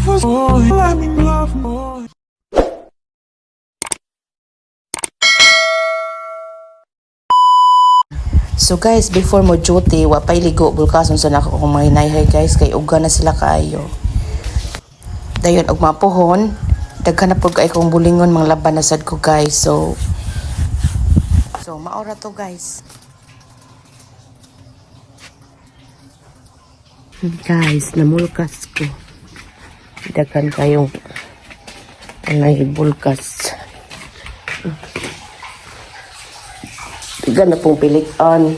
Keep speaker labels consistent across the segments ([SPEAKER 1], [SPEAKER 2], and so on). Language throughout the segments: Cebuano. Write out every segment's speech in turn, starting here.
[SPEAKER 1] Let me love more.
[SPEAKER 2] So guys, before mo duty, wa pay ligo bulkason sa nako kung mga hinayhay guys kay uga na sila kaayo. Dayon og mapuhon, daghan na pud kay kong bulingon mga laban na sad ko guys. So maora to guys. Guys, namulkas ko. Daghan kayong anay bulkas. Daghan na pong pilikan.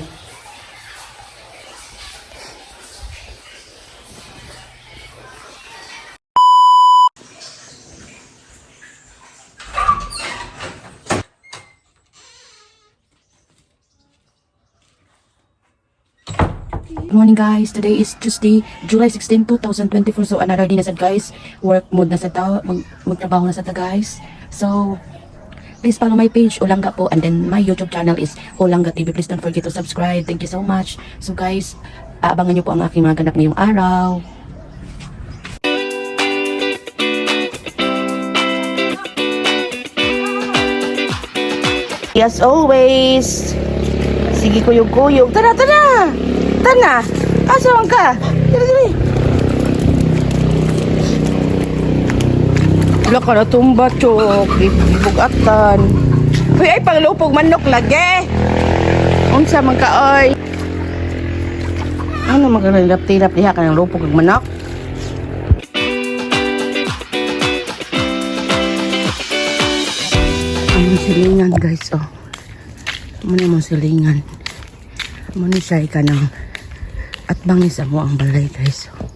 [SPEAKER 2] Good morning guys. Today is Tuesday, July 16, 2024. So another day na sad guys. Work mode na sad ta. Magtrabaho na sad ta guys. So please follow my page Olangga po, and then my YouTube channel is Olangga TV. Please don't forget to subscribe. Thank you so much. So guys, aabangan niyo po ang aking mga ganap ngayong araw. As always, sige kuyog-kuyog. Tara, tara! Tara! Asa man ka? Dili, dili. Wala ka na tumba, chok. Ibugatan. Uy, ay, panglupog manok lagi. Unsa man ka, oy. Ano man ka nilap-tilap diha ka ng lupog ug manok? Ang silingan, guys, oh. Muna mo silingan. Muna siya ka ng at bangis mo ang balay, guys. Oh.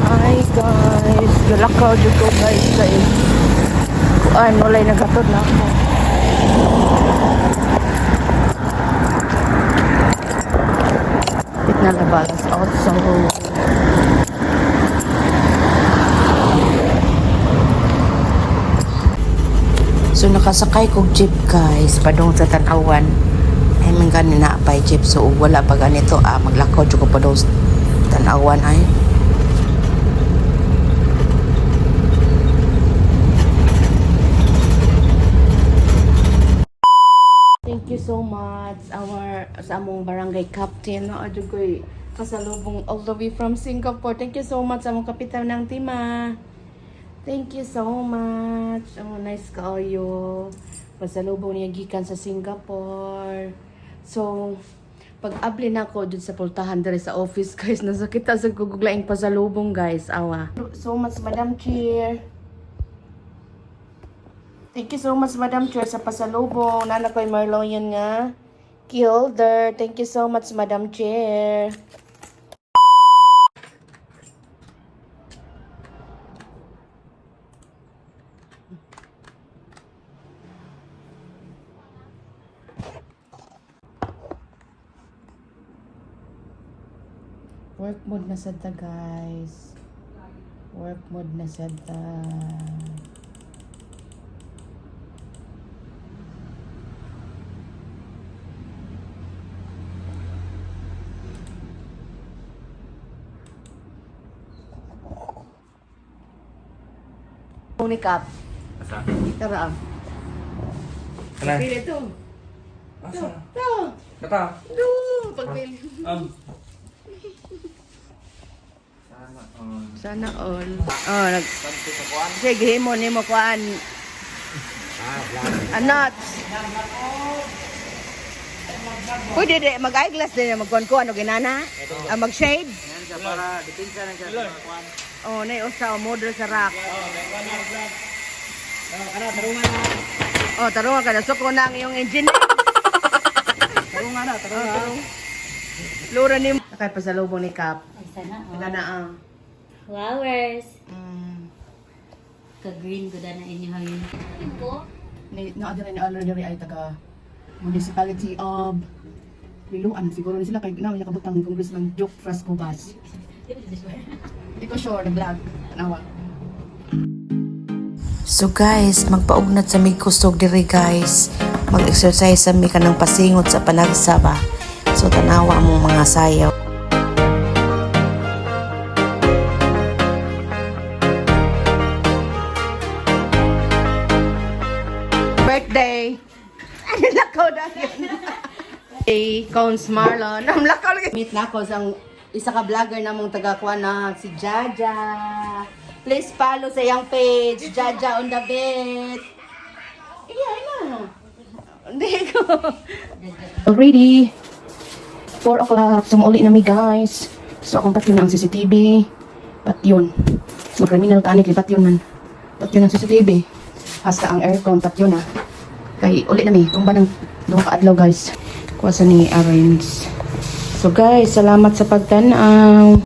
[SPEAKER 2] Hi guys, galakaw jud ko guys kay kuan walay nagatod na ako. Pit na labalas also. So nakasakay kog jeep guys, padung sa Tanawan. Ay man gani na pay jeep, so ug wala pa ganito ah, maglakaw jud ko padung sa Tanawan ay. Thank you so much our sa among barangay captain no adyo koy kasalubong all the way from Singapore. Thank you so much sa among kapitan ng tima. Thank you so much. Oh, nice kaayo. Pasalubong niya gikan sa Singapore. So, pag abli na ako dun sa pultahan diri sa office guys, nasakita sa guguglaing pasalubong guys. Awa. So much, Madam Chair. Thank you so much, Madam Chair, sa pasalubong. Nana ko'y Marlon nga. Key holder. Thank you so much, Madam Chair. Work mode na sad ta, guys. Work mode na sad ta. Unikap.
[SPEAKER 3] Asa?
[SPEAKER 2] Tara.
[SPEAKER 3] Ano?
[SPEAKER 2] Pili ito.
[SPEAKER 3] Asa?
[SPEAKER 2] Ito.
[SPEAKER 3] Kata?
[SPEAKER 2] Do. Pagpili.
[SPEAKER 3] Sana all.
[SPEAKER 2] Sana all. Oh, nag Sige, himo nimo kuan. Anot. Pwede di mag-eyeglass din magkuan-kuan og ginana. Ah, mag-shade.
[SPEAKER 3] Para depensa na siya sa mga kuan.
[SPEAKER 2] Oh, nay usa o model sa rack.
[SPEAKER 3] Kana tarungan na.
[SPEAKER 2] Oh, tarungan ka na suko na ang iyong engine.
[SPEAKER 3] Tarungan. Tarong ana, tarong ha.
[SPEAKER 2] Lura ni Nakay pasalubong ni Kap.
[SPEAKER 4] Ay, sana, oh.
[SPEAKER 2] Wala na ang.
[SPEAKER 4] Flowers. Ka-green ko na inyo hangin. Po?
[SPEAKER 2] Ni na adiri ni already ay taga municipality of Liloan siguro ni sila kay na may nakabutang Congressman Joke Frasco Bas. Di ko sure nag-vlog. Tanawa.
[SPEAKER 5] So guys, magpaugnat sa mig kusog diri, guys. Mag-exercise sa mi kanang pasingot sa panagsa ba. So tanawa among mga sayaw.
[SPEAKER 2] Birthday. Ano lakaw na yun? Hey, Cons Marlon. Ang lakaw lagi. Meet na ako sa isa ka vlogger namong taga kuan na si Jaja. Please follow sa iyang page, Jaja on the bed. Iya, na. Hindi ko.
[SPEAKER 5] Already 4 o'clock. So mauli na mi, guys. So akong patyon ang CCTV. Patyon. So criminal ka ani patyon man. Patyon ang CCTV. Hasta ang aircon patyon na. Kay uli na mi tumba ng duha ka adlaw, guys. Kuha sa ni arrange. So guys, salamat sa pagtan-aw.